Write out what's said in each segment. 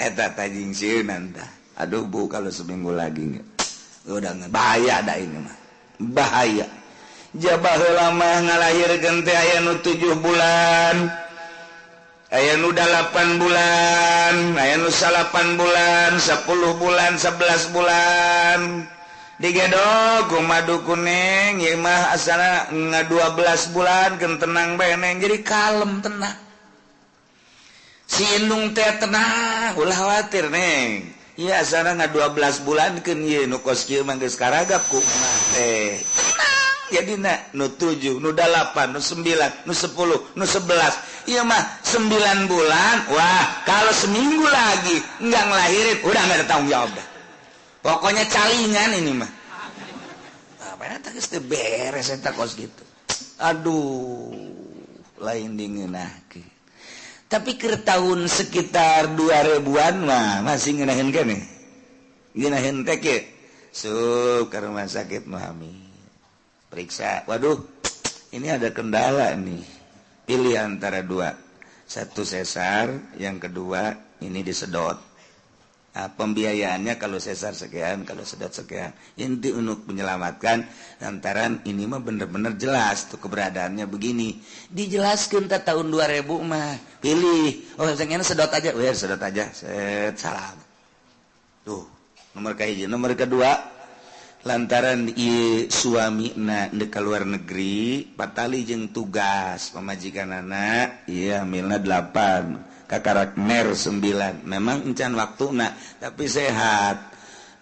Eta tajing sieunan tah. Aduh bu, kalau seminggu lagi nggak, udah bahaya dah ini mah. Bahaya. Jabah lama ngalahirkeun teh aya nu 7 bulan, aya nu 8 bulan, aya nu 8 bulan, 10 bulan, 11 bulan. Digedog kumadu kuning ieu mah asana nga 12 bulan keun tenang bae neng, jadi kalem tenang. Si indung teh tenang, ulah khawatir neng. Ieu asana nga 12 bulan keun ieu nu kos kieu mah geus karagap ku mah teh. Tenang. Jadi nak nu 7, nu 8, nu 9, nu 10, nu 11. Iya mah 9 bulan. Wah, kalau seminggu lagi nggak ngelahirin, udah nggak ada tanggung jawab dah. Pokoknya calingan ini mah. Apa ya tak geus beres eta kos gitu. Aduh, lain dingeunahkeun. Tapi keur tahun sekitar 2000-an mah masih ngeunaheun keneh. Ngeunaheun teh kieu. Sup ka rumah sakit Muhammad. Periksa, waduh, ini ada kendala nih. Pilih antara dua. Satu sesar, yang kedua ini disedot. Nah, pembiayaannya kalau sesar sekian, kalau sedot sekian. Inti untuk menyelamatkan lantaran ini mah bener-bener jelas tuh keberadaannya begini. Dijelaskan tak tahun 2000 mah. Pilih. Oh, yang ini sedot aja. Weh, sedot aja. Set, salam. Tuh, nomor kahiji, nomor kedua. Lantaran ieu suamina ndek ka luar negeri patali jeung tugas pamajikanana ieu hamilna 8 kakarak mer 9 memang encan waktuna tapi sehat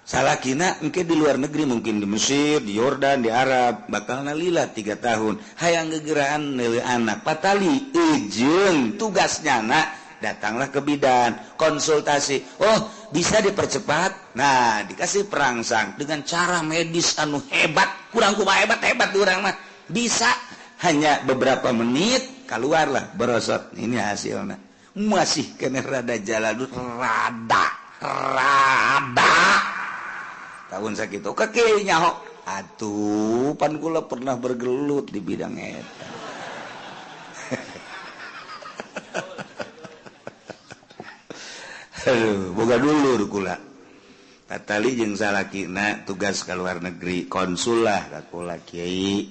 salakina engke di luar negeri mungkin di Mesir, di Yordan, di Arab bakalna lila 3 tahun hayang gegeraan neuleuh anak patali eujeung tugasnya na datanglah ke bidan konsultasi, oh bisa dipercepat. Nah dikasih perangsang dengan cara medis anu hebat, kurang kumaha hebat-hebat urang mah bisa hanya beberapa menit keluarlah berosot ini hasilnya masih kena rada jalan rada rada tahun sakitu keke nyaho atuh pan kula pernah bergelut di bidang eta. Aduh, boga dulur kula. Patali jeung salakina tugas ka luar negeri, konsul lah ka kula kiai.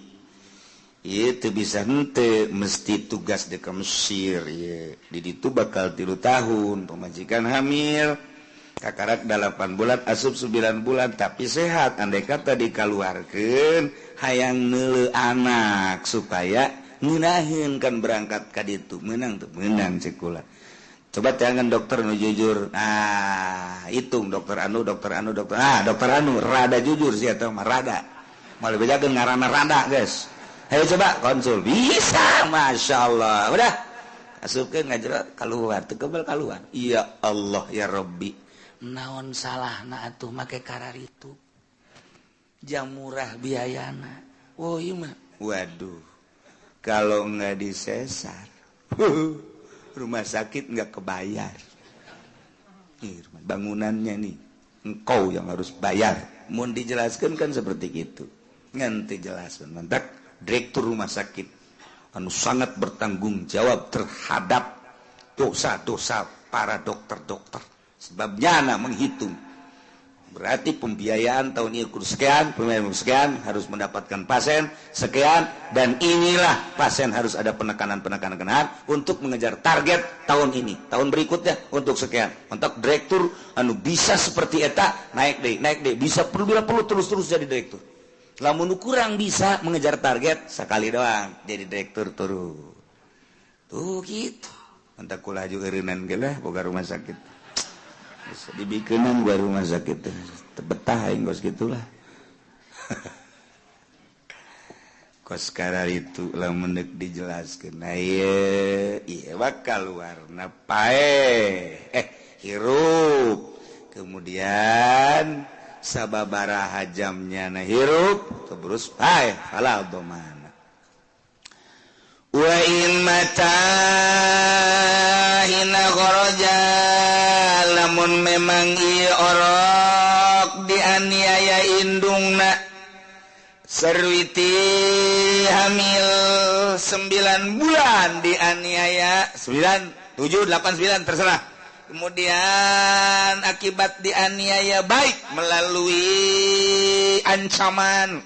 Ieu teu bisa henteu, mesti tugas di ka Mesir ieu. Di ditu bakal 3 tahun, pamajikan hamil. Kakarak 8 bulan, asup 9 bulan, tapi sehat. Andai kata dikaluarkeun, hayang neuleuh anak supaya ngeunaheun kan berangkat ka ditu. Meunang teu? Meunang ceuk kula. Coba jangan dokter nu jujur. Ah, hitung dokter anu, dokter anu, dokter. Ah, dokter anu rada jujur sih atau mah rada. Malah bejakeun ngaranna rada, guys. Ayo coba konsul. Bisa, Masya Allah. Udah. Asupkeun ngajero keluar, teu kebel keluar. Ya Allah ya Rabbi. Naon salahna atuh make kararitu. Jam murah biayana. Oh, ieu mah. Waduh. Kalau enggak disesar. Rumah sakit nggak kebayar. Nih, bangunannya nih, engkau yang harus bayar. Mun dijelaskan kan seperti itu. Nganti jelaskan. Mantak direktur rumah sakit anu sangat bertanggung jawab terhadap dosa-dosa para dokter-dokter. Sebabnya anak menghitung. Berarti pembiayaan tahun ini kurang sekian, pembiayaan sekian, harus mendapatkan pasien sekian, dan inilah pasien harus ada penekanan-penekanan untuk mengejar target tahun ini, tahun berikutnya untuk sekian. Untuk direktur anu bisa seperti eta naik deh, bisa perlu bila perlu terus-terus jadi direktur. Lamun kurang bisa mengejar target sekali doang jadi direktur turun. Tuh gitu. Entak kula juga eureunnan ge lah boga rumah sakit. Bisa dibikinan gua rumah sakit betah aing kos gitulah. Kos kararitu lamun deuk dijelaskeun. Nah ieu ieu bakal warna pae hirup. Kemudian sababaraha jamnya na hirup terus pae fala domana. Wa in mata hina kharaja lamun memang ieu orok dianiaya indungna sarwiti hamil 9 bulan dianiaya 9, 7, 8, 9 terserah Kemudian akibat dianiaya baik melalui ancaman,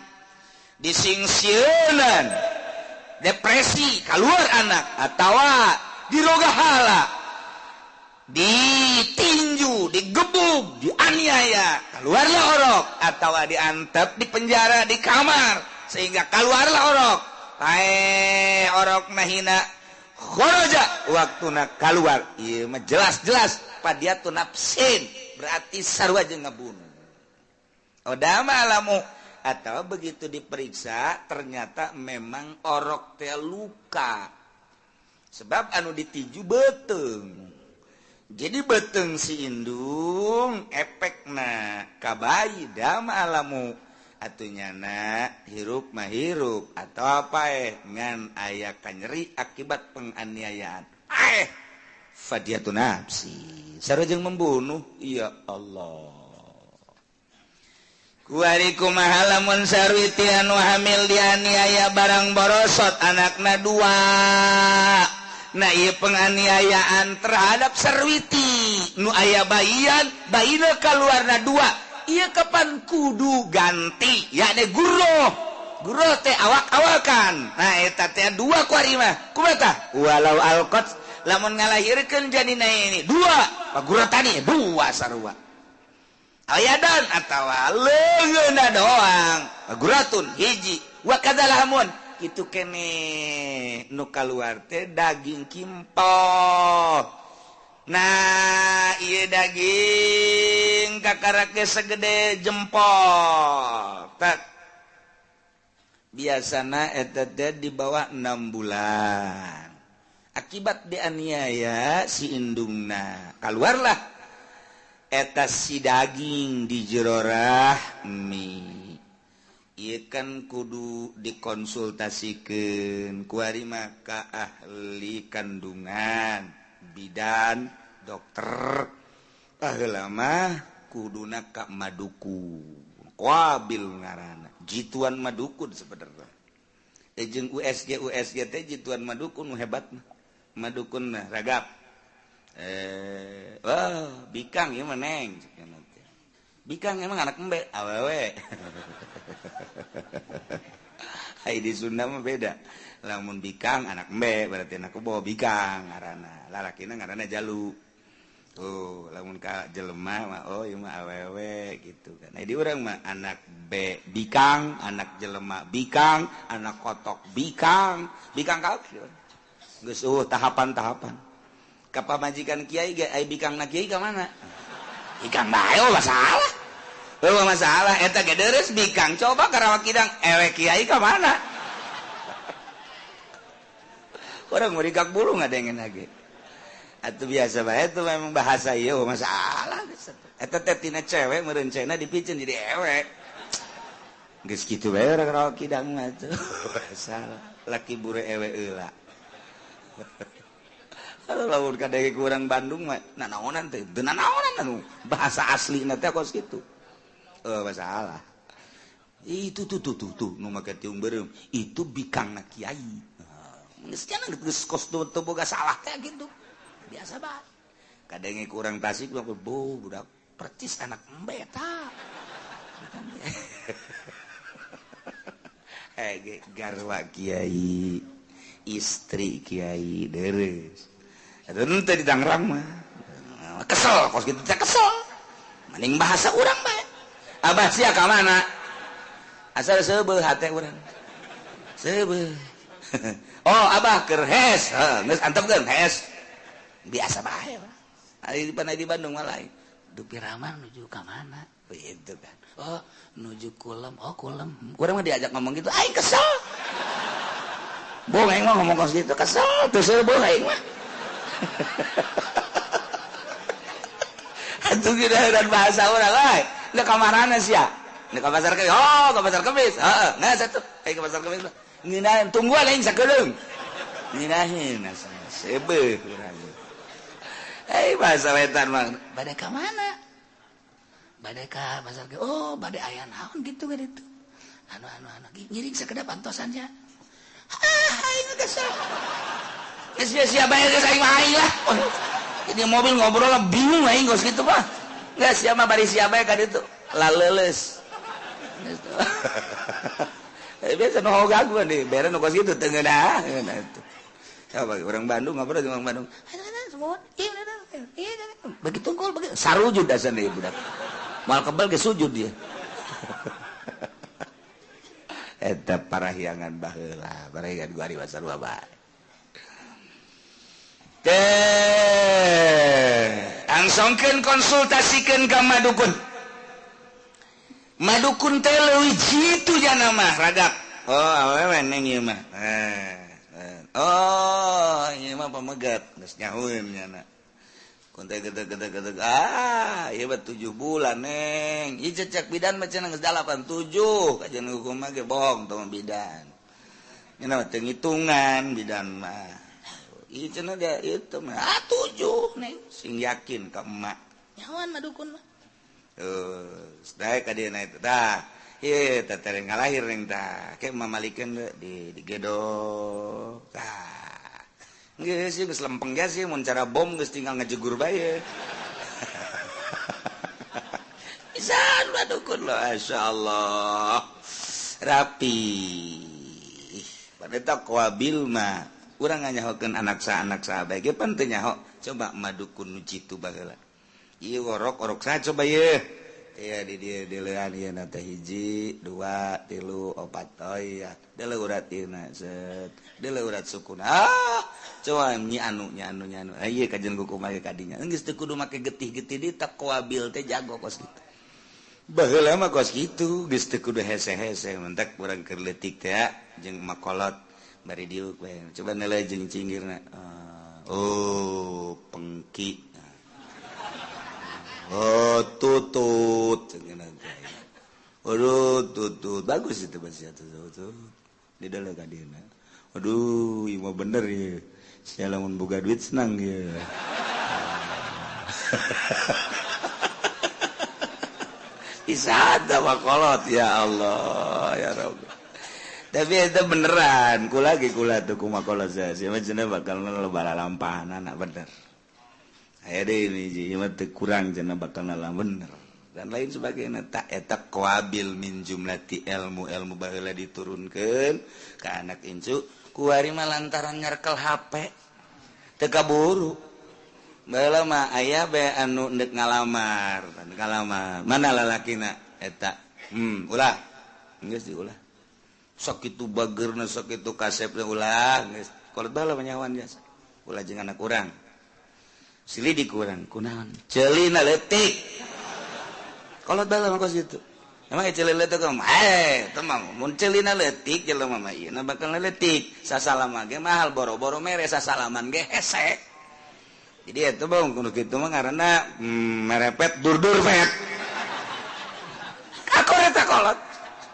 disingsieunan, depresi keluar anak, atawa dirogahala, ditinju, digebuk, dianiaya, keluarlah orok, atau diantep di penjara, di kamar sehingga keluarlah orok. Pae orok nahina kharaja waktuna keluar. Ieu mah jelas-jelas padiatu nafsin, berarti sarua jeung ngabunuh. Odama alamu, atau begitu diperiksa ternyata memang orok teh luka. Sebab anu ditinju beuteung. Jadi beuteung si indung efekna ka bayi dama alamu. Atuh nyana hirup mah hirup atau apa ngan aya kanyeri akibat penganiayaan. Fadiyatu nafsi sarua jeung membunuh. Ya Allah. Kuari kumaha lamun sarwiti anu hamil dianiaya barang borosot anakna dua. Nah ieu penganiayaan terhadap sarwiti nu aya bayian, bayina kaluarna dua. Ieu kapan kudu ganti yakni guru. Guru teh awak-awakan. Nah eta teh dua kuari mah. Kumaha tah? Walau alqat lamun ngalahirkeun janina ini dua, guru tadi dua sarua. Ayadan atawa leungeunna doang guratun hiji wa kadzalamun kitu kene nu kaluar teh daging kimpol. Nah ieu daging kakarak ge segede jempol tak biasana eta teh di bawah 6 bulan akibat dianiaya si indungna kaluarlah eta si daging di jero rahmi. Ieu kan kudu dikonsultasikeun kuari mah ka ahli kandungan, bidan, dokter. Baheula mah kuduna ka madukun. Qabil ngaranna, jituan madukun sebenarnya. Jeung USG USG teh jituan madukun nu hebat mah. Madukun mah ragap. Wah, bikang ieu mah neng. Bikang emang anak embe, awewe. Ai di Sunda mah beda. Lamun bikang anak embe berarti anak kebo bikang ngaranna. Lalakina ngaranna jalu. Tuh, lamun ka jelema mah oh ieu mah awewe gitu kan. Nah, di urang mah anak B bikang, anak jelema bikang, anak kotok bikang, bikang kabeh. Geus eueuh tahapan-tahapan. Ka pamajikan kiai ge ai bikangna kiai ka mana? Bikang bae oh masalah. Eueuh masalah eta ge deres bikang coba ka Rawak Kidang ewe kiai ka mana? Urang merikak bulu ngadengen lagi. Atuh biasa bae itu memang bahasa ieu masalah. Eta teh tina cewek meureun dipiceun jadi ewe. Geus kitu bae urang Rawak Kidang mah tuh. Masalah laki bure ewe heula. Kalau lamun kadenge ku urang Bandung mah nanaonan teh, teu nanaonan anu bahasa aslina teh kos kitu. Masalah. Itu tuh tuh tuh tuh nu make tiung beureum, itu bikangna kiai. Geus cenah geus kos teu boga salah teh gitu. Biasa bae. Kadenge ku urang Tasik mah bo budak percis anak embe eta. Garwa kiai, istri kiai deres. Atuh teh di Tangerang mah kesel kos kitu teh kesel. Mending bahasa urang bae. Abah sia ka mana? Asal seubeuh hate urang. Seubeuh. Oh, abah keur hes. Heuh, geus antepkeun hes. Biasa bae. Ari di Bandung mah lain. Dupi Rahman nuju ka mana? Begitu kan. Oh, nuju kulem. Oh, kulem. Urang mah diajak ngomong gitu, aing kesel. Bohong aing mah ngomong kos gitu, kesel. Teu seubeuh aing mah. Atuh geus bahasa urang lain. Nah kamarana sia? Nah ka pasar Kemis. Oh, ka pasar Kemis. Heeh, nah satu. Aing ka pasar Kemis mah. Ngeunaheun tungguan aing sakedeung. Ngeunaheun seubeuh urang. Eh bahasa wetan mah. Bade ka mana? Bade ka pasar Kemis. Oh, bade aya naon kitu ka ditu. Anu anu anu ngiring sakedap antosannya. Ah, aing kesel. Geus sia-sia bae geus aing mah aing lah. Ini mobil ngobrol lah bingung aing geus kitu mah. Geus sia mah bari sia bae ka ditu. Laleuleus. Biasa nu hogaguan deh, bere nu kos kitu teu ngeunah. Coba orang Bandung ngobrol jeung orang Bandung. Begitu tungkul begitu sarujud dasar deui budak. Moal kebel ge sujud dia. Eta parahyangan baheula, parahyangan gua ari sarua bae. Teh, angsongkeun konsultasikeun ka madukun. Madukun teh leuwih jitu jana mah ragap. Oh, awewe neng ieu mah. Oh, ieu mah pamegat geus nyahueun nyana. Kun teh gede-gede ah, ieu mah 7 bulan neng. Ieu cecek bidan mah cenah geus 87, kajian hukum mah ge bohong tong bidan. Nya mah teu ngitungan bidan mah. Ieu cenah da itu mah ah 7 neng, sing yakin ka emak. Nyahoan madukun mah. Daek ka dieu na itu tah. Ieu teh teh ngalahir neng tah. Ke mamalikeun di digedog. Tah. Geus sih geus lempeng ge sih mun cara bom geus tinggal ngejegur bae. Pisan madukun lo masyaallah. Rapi. Paneta qabil mah urang nganyahokeun anak sa bae ge pan teu nyaho. Coba madukun nu jitu baheula. Ieu orok-orok saha coba ieu. Iya di dieu dileuan ieu na teh 1 2 3 4 oh iya deuleu urat ieu na set deuleu urat sukuna ah coba nyi anu nyi anu nyi anu ieu kajian ku kumaha kadinya geus teu kudu make getih-getih di taqwabil teh jago kos kitu baheula mah kos kitu geus teu kudu hese-hese mentak urang keur leutik teh jeung makolot bari diuk we coba nilai jeung cinggirna oh pengki. Oh tutut, aduh tutut, bagus itu bahasa tutut. Di dalam kadina. Aduh, ieu mah bener ya. Saya lamun boga duit senang ya. Bisa ada makolot ya Allah ya Rabbi. Tapi itu beneran, kula ge kula tuh kumakolot saya. Sia mah cenah bakal lebar lampahan anak bener. Aya deui hiji ieu mah teu kurang cenah bakal nalam bener dan lain sebagainya. Tak eta qabil min jumlati ilmu ilmu baheula diturunkeun ka anak incu kuari mah lantaran nyerkel HP teu kaburu. Baheula mah aya bae anu endek ngalamar, ngalamar. Mana lalakina eta? Ulah. Geus diulah. Sakitu bageurna sakitu kasepna ulah geus. Kolot baheula mah nyahoan jasa. Ulah jeung anak urang. Silidik kurang kunaon celina leutik kolot baheula mah kos kitu emang celina leutik mah teu mah mun celina leutik jelema mah ieu na bakal leutik sasalama ge mahal boro-boro mere sasalaman ge hese jadi eta bang kudu kitu mah ngaranna merepet dur-dur pet kakur eta kolot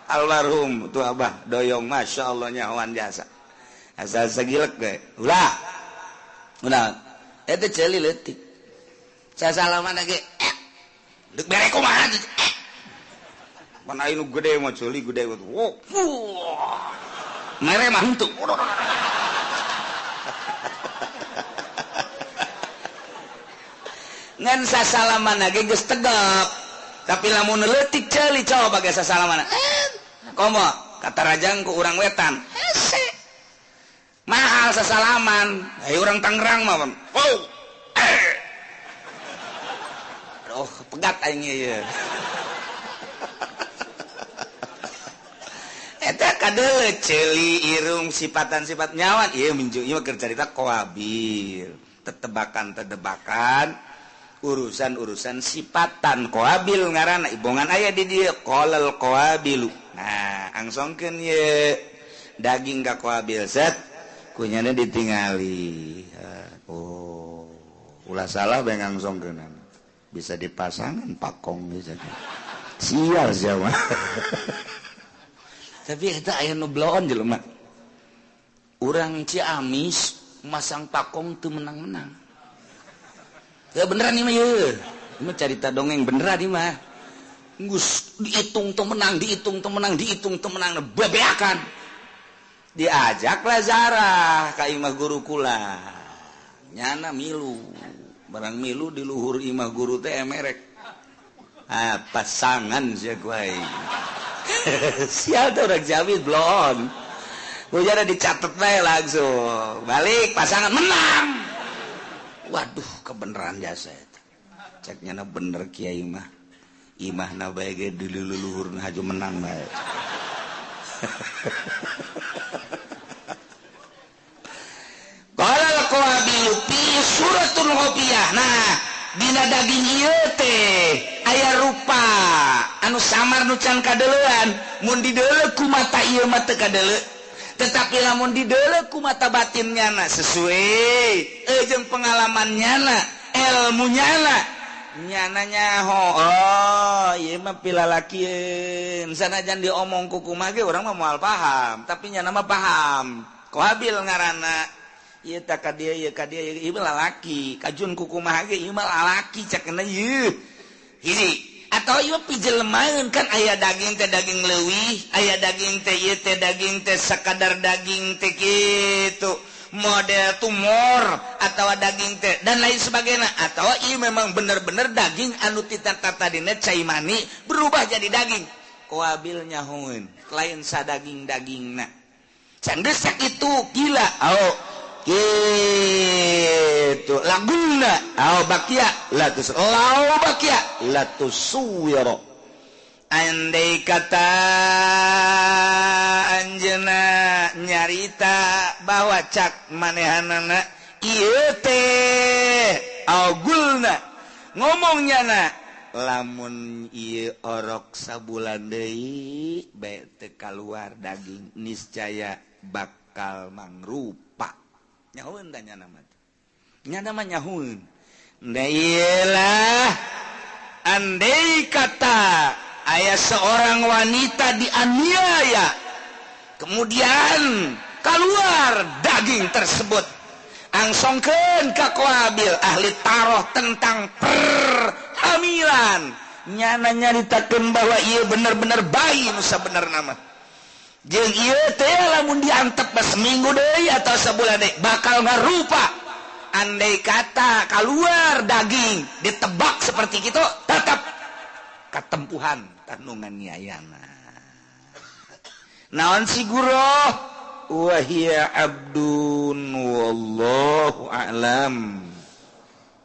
almarhum tuh abah doyong masyaallah nyahoan jasa asal sagilek ge ulah ulah eta ceuli leutik sasalaman ge deuk bere kumaha pan aya nu gede mah ceuli gede wo mere mah henteu ngan sasalaman ge geus tegap tapi lamun leutik ceuli coba ge sasalaman komo katarajang ku urang wetan hese mahal sasalaman ayo orang Tangerang mah oh oh pegat aing ieu eta kadeuleu ceuli irung sipatan-sifat nyawan ieu minju ieu keur carita qabil tetebakan-tetebakan urusan-urusan sipatan qabil ngaranna ibongan aya di dieu qalal qabilu nah angsongkeun ieu daging ka qabil set kunyana ditingali oh ulah salah bae ngangsongkeunana bisa dipasangan pakong bisa sial sia mah tapi eta aya nu bloon jelema urang Ciamis masang pakong teu menang-menang ya beneran ieu mah ieu mah carita dongeng beneran ieu mah geus diitung teu menang diitung teu menang diitung teu menang bebeakan diajaklah Zarah ka imah guru kula nyana milu Barang milu di luhur imah guru teh emerek. Ah, pasangan sia ku aing. Sial tuh orang Jawi blon. Gua dicatat bae langsung. Balik pasangan menang. Waduh, kebenaran jasa eta. Cek nyana bener kiai mah. Imahna bae ge di leluhurna haju menang bae. Qala al-qawabilu fi suratul khafiyah. Nah, dina daging ieu teh aya rupa anu samar nu can kadeleuan, mun dideuleu ku mata ieu mah teu kadeuleu. Tetapi lamun dideuleu ku mata batin nyana sesuai jeung pengalaman nyana, ilmu nyana, nyana nyaho. Oh, ieu mah pilalakieun. Sanajan diomong ku kumaha ge urang mah moal paham, tapi nyana mah paham. Qabil ngaranna. Ieu tah ka dieu, ieu ka dieu, ieu mah lalaki. Kajun ku kumaha ge ieu mah lalaki cakna ieu. Hiji atau ieu pijelemaeun kan aya daging teh daging leuwih, aya daging teh ieu teh daging teh sakadar daging teh kitu. Model tumor atau daging teh dan lain sebagainya, atau ieu memang bener-bener daging anu tita tadina cai mani berubah jadi daging. Qabil nyahoeun lain sadaging-dagingna. Can geus sakitu gila. Oh, gitu laguna au bakia latus lau bakia latuswiro. Andai kata anjeuna nyarita bahwa cak manehanana ieu teh augulna ngomongnya na lamun ieu orok sabulan deui bae teu kaluar daging niscaya bakal mangrupa. Nyahueun tah nyana mah. Nyana mah nyahueun. Da ieu andai kata aya seorang wanita dianiaya, kemudian keluar daging tersebut, angsongkeun ka Qabil ahli taroh tentang perhamilan, nyana nyaritakeun bahwa ieu bener-bener bayi nu sabenerna mah. Jeung ieu teh lamun diantep seminggu deui atau sebulan deui bakal ngarupa. Andai kata keluar daging ditebak seperti itu tetap katempuhan tandungan nyayana. Naon si guru? Wahia abdun wallahu a'lam.